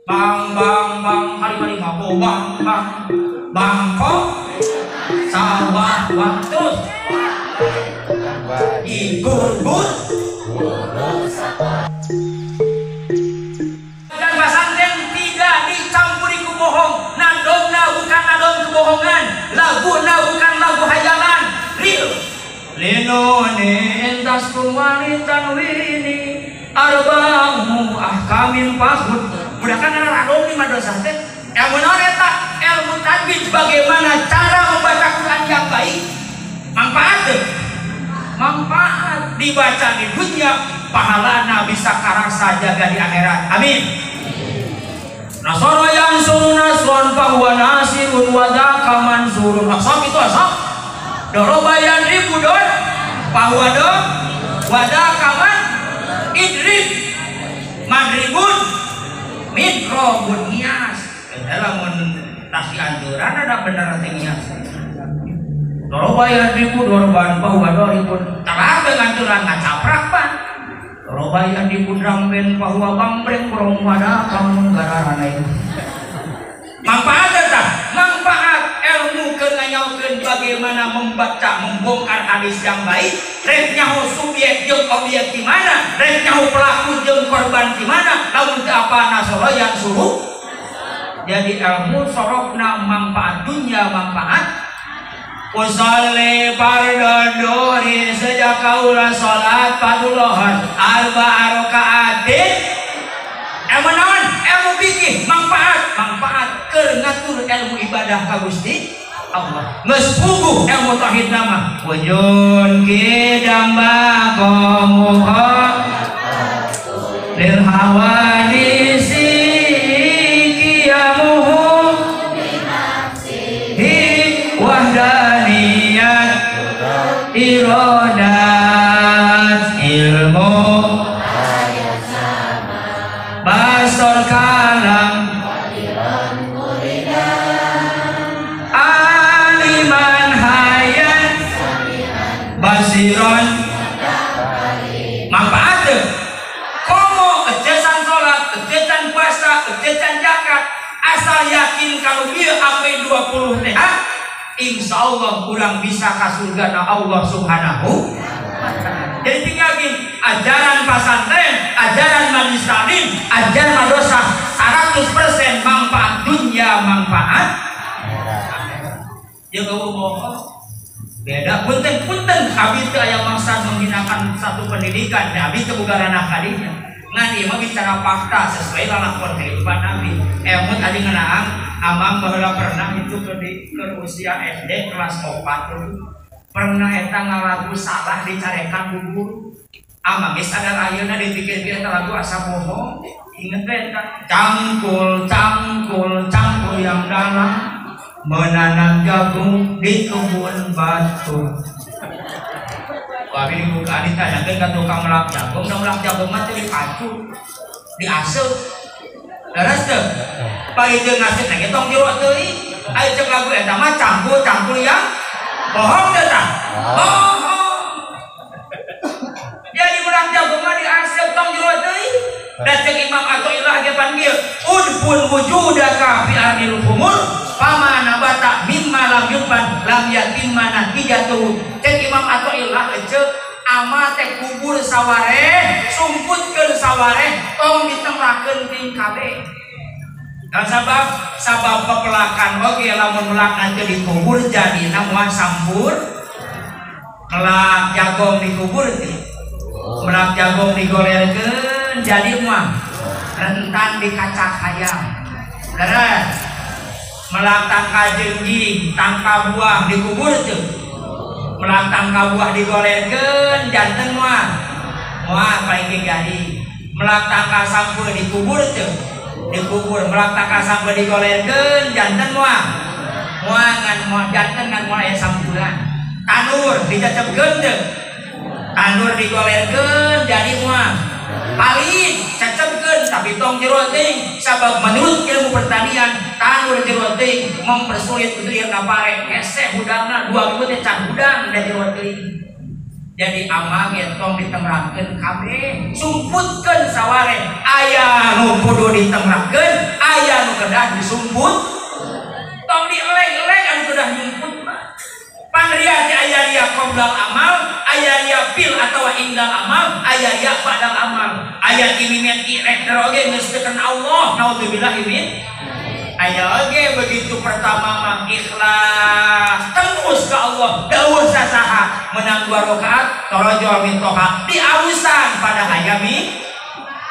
Bang bang bang hari-hari mabo bang bang bangkok sawah waktu igur-gur dan pesantren tidak dicampuri kebohong. Nadongna bukan nadong kebohongan, laguna bukan lagu hayalan, real. Linone entas kurwani tanwini arba'u ahkamin fahud. Udah kan ada radom di madrasah teh. Ilmu naon eta? Ilmu tajwid, bagaimana cara membaca Quran yang baik. Manfaat teu? Manfaat dibaca di dunia, pahalana bisa karasa jaga di akhirat. Amin. Nasara yansuru nasran fahuwa nasirun wa dzaka mansurun. Asam itu asam. Doroba yanribu dor fahuwa dor wa dzaka man idrib madribun mikrobun nias. Lamun tas dianjuran ada bener teh nias. Doroba yanribu dorban fahuwa doribun. Telah nganjuran ngacaprak pan. Doroba yanribu dramben fahuwa bambreng brong wada kamun gararana itu. Manfaat eta, manfaat ilmu keur nganyaokeun bagaimana membaca, membongkar hadis yang baik, rek nyaho subjek jeung objek di mana, rek nyaho pelaku jeung korban di mana, lamun teu apa nasoro yang suruh. Jadi ilmu sorokna manfaat dunia, manfaat usolli fardhu dhuhri sejak kaula salat fardhu arba'a rakaatin. Ilmu naon? Ilmu fikih, manfaat, manfaat keur ngatur ilmu ibadah ka Gusti Allah. Geus puguh ilmu tauhid nama. Wujun kidam baqamuha lil hawadisi qiyamuhu hi wahdaniyat irodat ilmu basor kalam aliman hayan basiron. Manfaat komo kejesan sholat, kejesan puasa, kejesan zakat, asal yakin kalau dia AP 20 TH, insya Allah kurang bisa ke surga na Allah subhanahu. Jadi tinggalin ajaran pesantren, ajaran majelis taklim, ajaran madrasah 100% manfaat dunia, manfaat ya gak bohong. Beda punten-punten abi teu aya maksad menghinakan satu pendidikan, da abi teu boga ranah kadinya. Ngan ieu mah bicara fakta sesuai lalakon kehidupan nabi. Emut tadi ngeunaan amang baheula pernah itu ke usia SD kelas 4 pernah eta ngalagu salah dicarekan ku guru. Amang geus sadar ayeuna dipikir-pikir eta lagu asa bohong. Inget we eta cangkul cangkul cangkul yang dalam menanam jagung di kebun batu. Abi dibuka ditanyakeun ka tukang melak jagung, da melak jagung mah teh dipacu, diaseup. Leres teu? Pagi teu ngaseup teh tong jero teuing. Aya ceuk lagu eta mah cangkul cangkul yang bohong teh tah? Bohong. Jadi melak jagung mah diaseup tong jero teuing. Da ceuk Imam Athaillah ge pan kieu, udfun wujudaka fi ardil khumur pama nabata mimma lam yufan lam yatimma natijatu. Cek Imam Athaillah ece ama teh kubur sawareh, sumputkeun sawareh tong ditemrakeun ting kabeh. Dan sabab sabab pepelakan oge lamun melak teu dikubur jadina moal sampur. Melak jagong dikubur teh. Melak jagong digolerkeun jadi moal rentan dikacak hayam. Leres. Melak tangka jengjing, tangka buah dikubur teu. Melak tangka buah digolerkeun janten moal. Moal paling ge garing. Melak tangka sampeu dikubur teu. Dikubur. Melak tangka sampeu digolerkeun janten moal. Moal ngan moal janten ngan moal aya sampuran. Tanur dicecepkeun teu. Tanur digolerkeun jadi moal. Palin cecepkeun tapi tong jero teuing, sabab menurut ilmu pertanian tanur jero teuing mempersulit ulir pare hese hudangna 2 minggu teh can hudang da jero teuing. Jadi amang ge tong ditemrakeun kabeh, sumputkeun saware, aya nu kudu ditemrakeun, kedah disumput. Tong dieleng-eleng anu kedah nyumput mah. Pan ria teh aya ria qoblal amal, aya ria fil atawa indal amal, aya ria ba'dal amal. Aya timimeti rek oge geus teu Allah, naudzubillah min. Aya oge begitu pertama mah ikhlas tembus ke Allah, dawuh sasaha menang 2 rakaat torojol min toha diausan pada hayami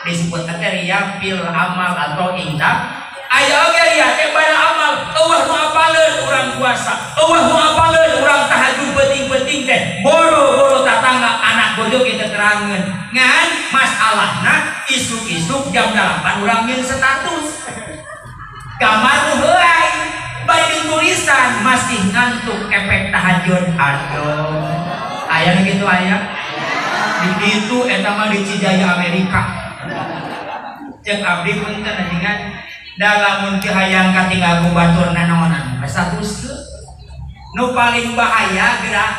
disebut teh ria fil amal atau indah. Aya oge ria teh pada amal eueuh nu apaleun urang puasa, eueuh nu apaleun urang tahajud penting-penting teh boro-boro tatangga anak bojo kita terangeun. Ngan masalahna isuk-isuk jam 8 urang nyeun status. Gambar nu heuay bari tulisan masih ngantuk efek tahajud. Aduh. Aya nu kitu aya. Di ditu eta mah di Cijaya Amerika. Jeung abdi punten ajengan dalamun teu hayang katinggal ku batur nanaonan status nu paling bahaya gerak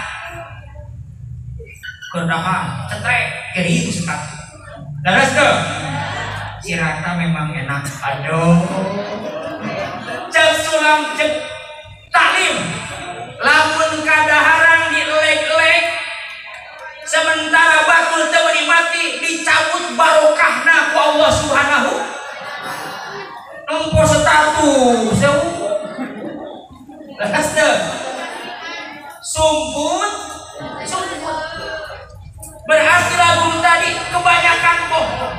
kedahan cetrek keri status. Leres teu? Cirata memang enak. Aduh. Cek sulam cek taklim lamun kadaharan dielek-elek sementara batur teu menikmati dicabut barokahna ku Allah Subhanahu. Nempo status sewu leres teu? Sumput sumput. Berhasil lagu tadi kebanyakan bohong.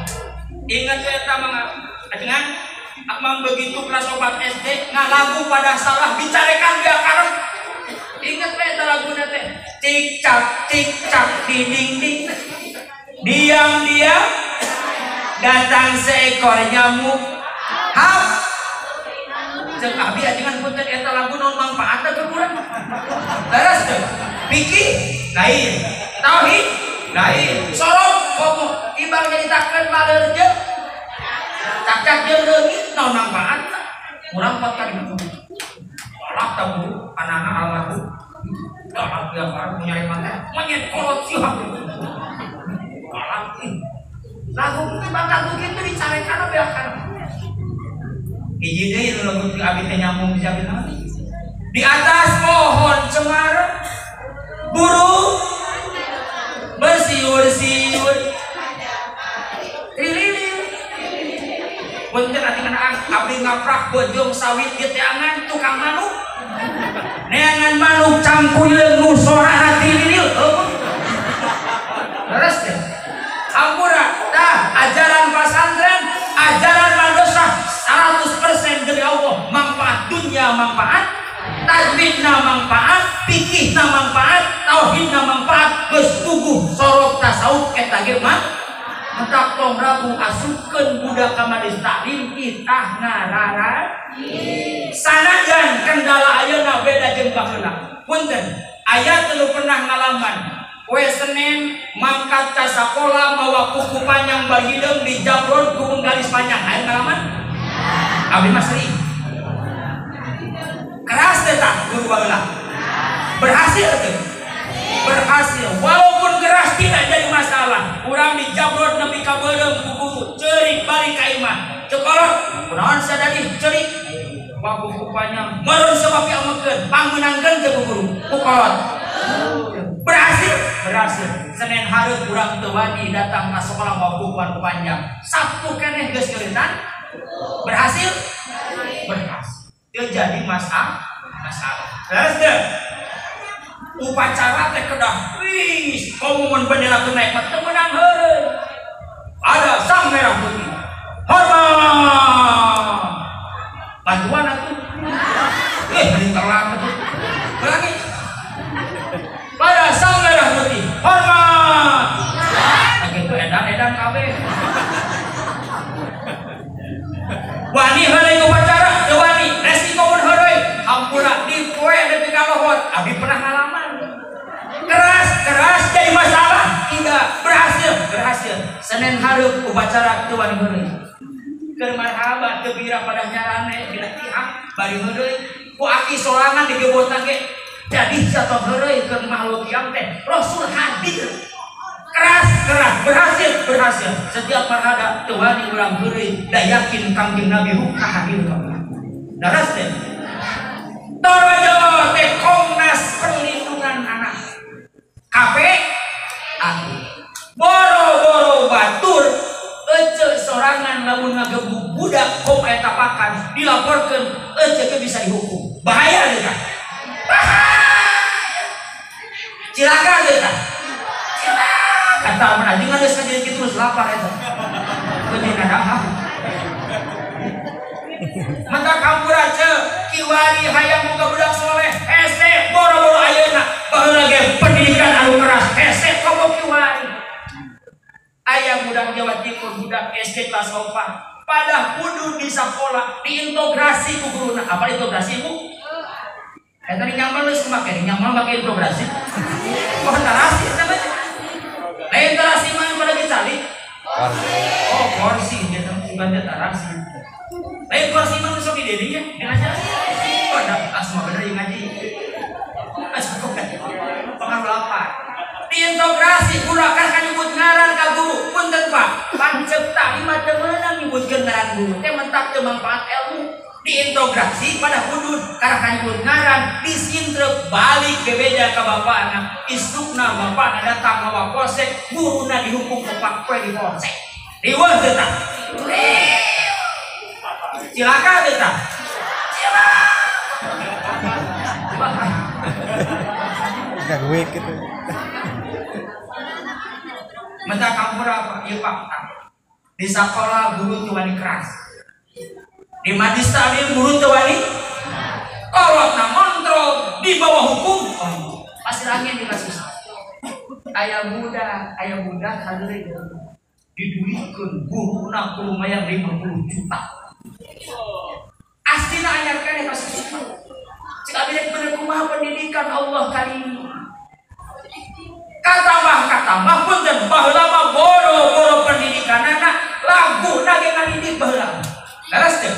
Ingat eta mah ajengan amang begitu kelas 4 SD ngalagu pada salah dicarekan dia karep. Ingat eta laguna teh cik cak cik cak di dinding diam-diam datang seekor nyamuk. Hap cek abi ajengan punten eta lagu naon mangfaatna keur urang. Leres teu? Pikir lain, tauhid lain, sorot komo ibang nyaritakeun laleur jeung cakcak jeung reungit naon mangfaatna. Urang pot ka ditu. Alah tahu anana almarhum. Dah dia barang nyari mangga, monyet kolot siah. Alah lagu tibang lagu kitu dicarekan beakan. Hiji deui nu lagu abi teh nyambung di abi naon? Di atas pohon cemara burung bersiul-siul trililir. Punten atingan abdi ngaprak bojong sawit di teangan tukang manuk. Neangan manuk cangkuleung nu sorana trililir. Leres teh. Hampura tah ajaran pasantren, ajaran madrasah 100% dari Allah, manfaat dunia manfaat, tajwidna manfaat, fikihna manfaat, tauhidna manfaat, geus puguh sorot tasawuf eta ge mah mentak tong ragu asupkeun budak ka majelis taklim kitah ngarara. Sanajan kendala ayeuna beda jeung baheula. Punten, aya teu pernah ngalaman poe Senin mangkat ka sakola mawa kuku panjang bari hideung dijabron ku garis panjang. Aya ngalaman? Abdi mah sering. Keras teh tah guru baheula. Berhasil teh? Berhasil. Walaupun keras tidak jadi masalah. Urang dijabrot nepi ka beureum ku guru, ceurik balik ka imah. Cekolot, kunaon sadadi ceurik? Wa kuku panjang. Meureun sabab diamekeun, pangmeunangkeun teh ku guru, ku kolot. Berhasil, berhasil. Senin hareup urang teu wani datang ka sekolah mawa kuku panjang. Sabtu keneh geus keuritan. Berhasil? Berhasil. Teu jadi masalah. Leres teu? Upacara teh kedah wis komo bendera teu naik mah teu meunang heureuy. Ada sang merah putih. Hormat. Bantuan atuh. Beli telat atuh. Ulangi. Pada sang merah putih. Hormat. Nah kitu edan-edan kabeh. Wani heureuy upacara teu wani, resiko mun heureuy, hampura dipoe nepi ka lohor. Abdi pernah ngalaman. Keras, keras jadi masalah, tidak berhasil, berhasil. Senin hareup upacara teu wani heureuy. Keur marhaba teu bira pada nyarane dina tihang bari heureuy. Ku aki sorangan digebotan ge jadi jatuh heureuy keur makhluk yang teh Rasul hadir. Keras, keras, berhasil, berhasil. Setiap marhaba teu wani urang heureuy da yakin Kangjeng Nabi hukah hadir ka urang. Daras teh. Torojo teh Komnas Perlindungan Anak. KPAI. Boro-boro batur ece sorangan lamun ngagebug budak kom aya tapakan dilaporkeun ece ge bisa dihukum. Bahaya teh. Bahaya. Cilaka teh. Cilaka. Kata mun ajengan geus kajeun kitu geus lapar eta. Keun kada. Mata kampura ce kiwari hayang boga budak soleh hese boro-boro ayeuna baheula ge pendidikan anu keras hese komo kiwari. Aya budak Jawa Timur budak SD kelas 4 pada kudu di sekolah diintegrasi ku guruna. Apa integrasi Bu? Eta nyaman geus make nyaman make integrasi. Oh tarasi eta mah. Lain tarasi mah pada dicari. Oh kursi gitu bukan tarasi. Lain kursi mah sok di dinya ngajar. Oh da asma bener ieu ngaji. Pengaruh lapar. Diintegrasi kurang kan nyebut ngaran ka guru. Punten Pak, pancepta ieu mah teu meunang nyebutkeun ngaran guru. Teh mentak teu manfaat ilmu. Diintegrasi pada hudud karena kan nyebut ngaran disintrek balik bebeja ka bapana. Isukna bapana datang mawa polsek, guruna dihukum opat poe di polsek. Riweuh teu tah? Cilaka teu tah? Cilaka. Gak gitu. Menta kampura Pak, ieu Pak. Di sekolah guru teu wani keras. Di majlis taklim guru teu wani kolotna kontrol di bawah hukum. Pasir angin di kasus. Aya budak hadeure diduitkeun guruna lumayan 50 juta. Astina anyar keneh kasus. Cik abi rek bener kumaha pendidikan Allah kali ini. Katambah punten baheula mah boro-boro pendidikanana laguna ge ngadidik baheula. Leres teu?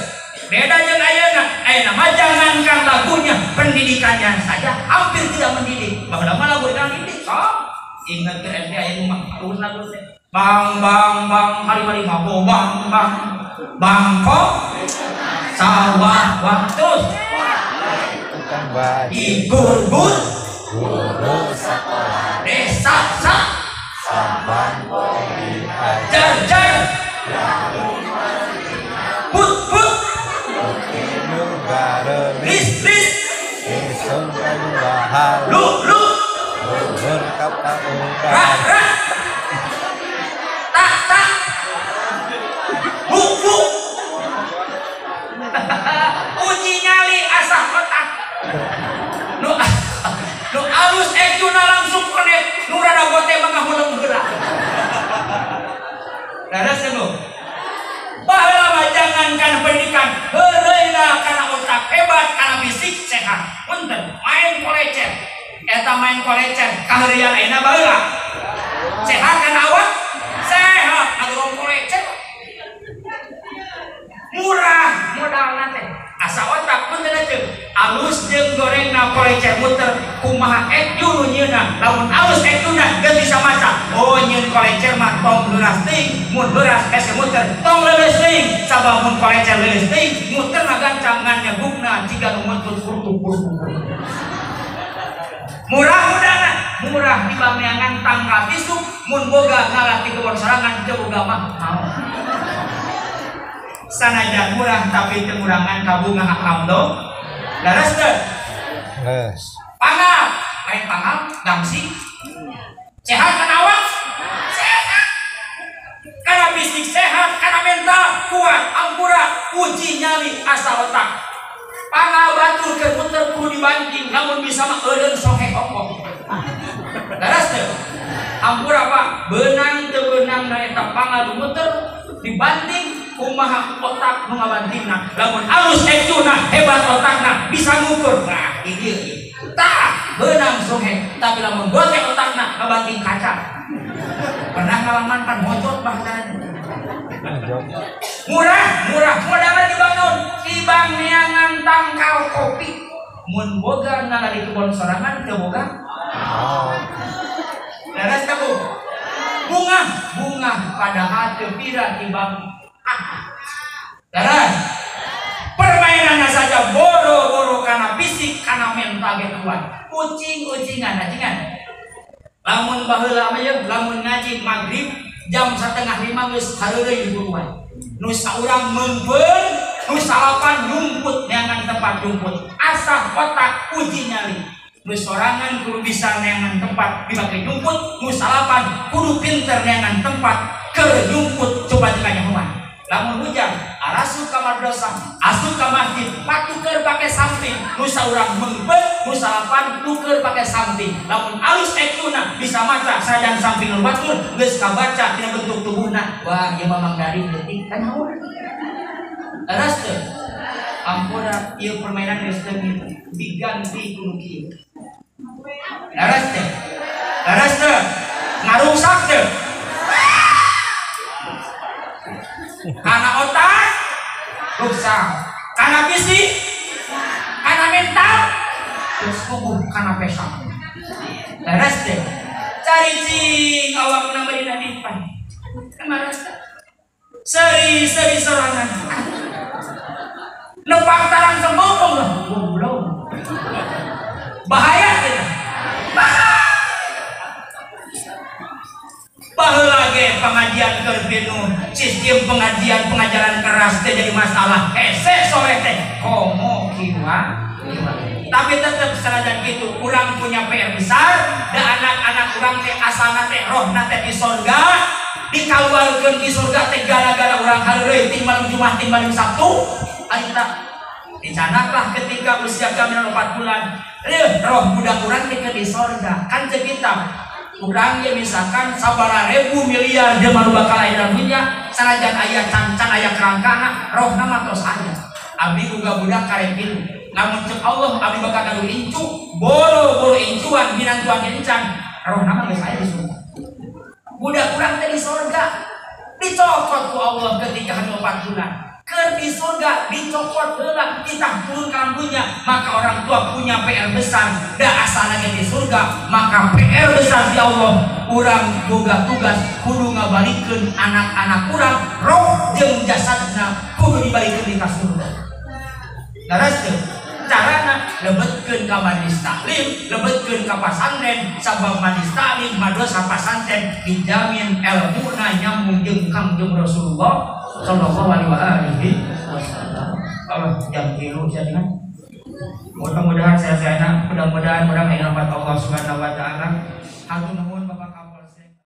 Beda jeung ayeuna. Ayeuna mah jangankan lagunya, pendidikannya saja hampir tidak mendidik. Baheula mah lagu ngadidik sok. Ingat ke SD aya nu mah alus lagu teh. Bang bang bang hari-hari mabo bang bang. Bangkok sawah waktu Igur-gur guru sekolah desa sa saban poe jar jar put put lis lis lu lu ra ra tak tak bu bu uji nyali asah otak nu alus ejuna langsung konek nu rada gote mah ngahuleng heula. Leres teh nu. Baheula mah jangankan pendidikan, heureuyna kana otak hebat, kana fisik sehat. Punten, main kolecer. Eta main kolecer kaheureuyan ayeuna baheula. Sehat kana awak? Sehat, ngagorong kolecer. Murah modalna teh. Asa otak punten teh alus jeung gorengna kolecer muter kumaha eju nu nyieunna lamun alus ejuna geus bisa maca oh nyieun kolecer mah tong leuras teuing mun leuras hese muter tong leuleus teuing sabab mun kolecer leuleus teuing muterna gancang ngan nyebukna jiga nu muntut kurtuk-kurtuk. Murah mudana murah di bameangan tangkal isuk mun boga ngalah ti kebon sorangan teu boga mah mau. Sanajan murah tapi teu ngurangan kabungah alhamdulillah. Leres teu? Leres. Pangal, main pangal, gangsing. Sehat kana awak? Sehat. Kana fisik sehat, kana mental kuat, ampura, uji nyali asa otak. Pangal batur keur muter kudu dibanting, lamun bisa mah eureun sohe ongkoh. Leres teu? Ampura Pak, beunang teu beunang na eta pangal muter dibanting kumaha otak nu ngabantingna lamun alus ejuna hebat otakna bisa ngukur nah ieu tah beunang sohe tapi lamun gote otakna ngabanting kaca pernah ngalaman pan mojot bahkan murah murah modalna dibangun tibang neangan tangkal kopi mun boga ngala di kebon sorangan teu boga leres teh Bu bunga bunga padahal teu pira tibang. Leres. Permainannya saja Ucing-ucingan acingan. Lamun baheula mah ye lamun ngaji magrib jam 4:30 geus hareureuy di buruan. Nu saurang meungpeun, nu salapan nyumput neangan tempat nyumput. Asah otak uji nyali. Nu sorangan kudu bisa neangan tempat dipake nyumput, nu salapan kudu pinter neangan tempat keur nyumput coba dikanyahoan. Lamun hujan, arasup ka madrasah, asup ka masjid, patuker pake samping, nu saurang meungpeun, nu salapan tuker pake samping. Lamun alus ektuna bisa maca sanajan samping nu batur geus kabaca tina bentuk tubuhna. Wah, ieu mah mangdari leutik kan haur. Leres teu? Ampura ieu permainan geus leungit, diganti ku nu kieu. Leres teu? Leres teu? Ngaruksak teu? Karena otak rusak, karena fisik, karena mental, terus kubuh karena pesang. Leres deh. Cari cing awak nama dina dipan. Kemarin seri-seri sorangan. Nepak tarang sembokong lah. Goblok. Bahaya kita. Bahaya. Baheula ge pengajian keur pinuh, sistem pengajian pengajaran keras teh jadi masalah. Hese sore teh komo kiwa. Tapi tetep sanajan kitu urang punya PR besar, da anak-anak urang teh asalna teh rohna teh di sorga, dikaluarkeun di sorga teh gara-gara urang hareureuy ti malam Jumat ti malam Sabtu. Ayeuna dicanaklah ketika usia kami 4 bulan, reuh roh budak urang teh di sorga. Kan ceuk kitab urang ya misalkan sabaraha ribu miliar dia malu bakal aya dalam dunia sanajan aya cancan aya kerangkana rohna mah tos aya. Abdi boga budak karek pilu lamun ceuk Allah abdi bakal gaduh incu boro-boro incuan minantuan encan rohna mah geus aya di surga. Budak urang teh di surga dicokot ku Allah ketika hamil 4 bulan. Keur di surga dicokot heula kita turun ka dunia, maka orang tua punya PR besar. Da asalna ge di surga, maka PR besar di Allah. Urang boga tugas kudu ngabalikeun anak-anak urang roh jeung jasadna kudu dibalikeun ka surga. Leres teu? Carana lebetkeun ka majelis taklim, lebetkeun ka pasantren, sabab majelis taklim, madrasah pasantren dijamin elmuna nyambung jeung Kangjeng Rasulullah sallallahu alaihi wasallam. Allah jam 3 jadi kan. Mudah-mudahan saya mudah-mudahan urang aya rahmat Allah Subhanahu wa taala.